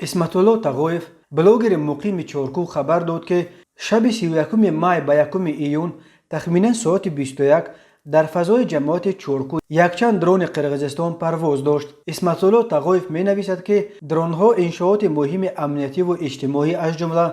Исматулло Тағоев, блогери муқими Чоркӯҳ, хабар дод, ки шаби 31 май ба 1 июн тахминан соати 21 дар фазои ҷамоати Чоркӯҳ якчанд дрони Қирғизистон парвоз дошт. Исматулло Тағоев менависад, ки дронҳо иншооти муҳими амниятиву иҷтимоӣ, аз ҷумла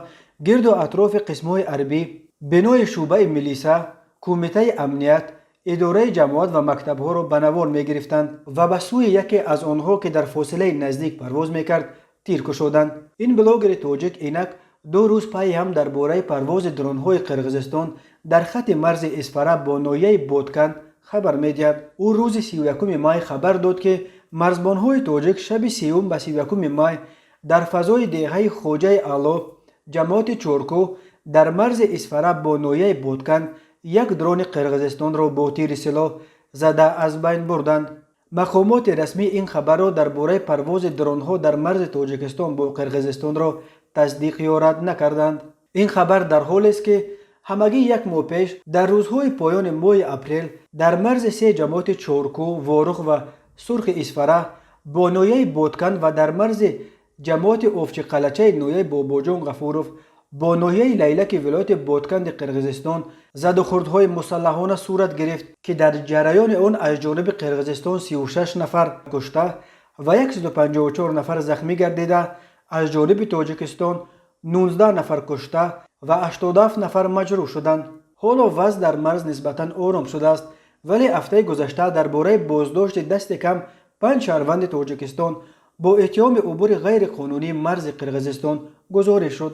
гирду атрофи қисмҳои ҳарбӣ, бинои шӯъбаи милиса, кумитаи амният, идораи ҷамоат ва мактабҳоро ба навор мегирифтанд ва ба сӯи яке аз онҳо, ки дар фосилаи наздик парвоз мекард, тир кушоданд. Ин блогери тоҷик инак 2 рӯз пайи ҳам дар бораи парвози дронҳои Қирғизистон дар хатти марзи Исфара бо ноҳияи Ботканд хабар медиҳад. Ӯ рӯзи 31 май хабар дод, ки марзбонҳои тоҷик шаби 30 ба 31 май дар фазои деҳаи Хоҷаи Аъло, ҷамоати Чоркӯҳ, дар марзи Исфара бо ноҳияи Ботканд як дрони Қирғизистонро бо тири силоҳ зада аз байн бурданд. Мақомоти расмӣ ин хабарро дар бораи парвози дронҳо дар марзи Тоҷикистон бо Қирғизистонро тасдиқ ё рад накарданд. Ин хабар дар ҳолест, ки ҳамагӣ як моҳ пеш, дар рӯзҳои поёни моҳи апрел, дар марзи се ҷамоати Чоркӯҳ, Ворух ва Сурхи Исфара бо ноҳияи Ботканд ва дар марзи ҷамоати Овчиқалачаи ноҳияи Бобоҷон Ғафуров бо ноҳияи Лайлаки вилояти Ботканди Қирғизистон задухӯрдҳои мусаллаҳона сурат гирифт, ки дар ҷараёни он аз ҷониби Қирғизистон 36 нафар кушта ва 154 нафар захмӣ гардида, аз ҷониби Тоҷикистон 19 нафар кушта ва 87 нафар маҷрӯҳ шуданд. Ҳоло вазъ дар марз нисбатан ором шудааст, вале ҳафтаи гузашта дар бораи боздошти дасти кам панҷ шаҳрванди Тоҷикистон бо иттиҳоми убури ғайриқонунии марзи Қирғизистон гузориш шуд.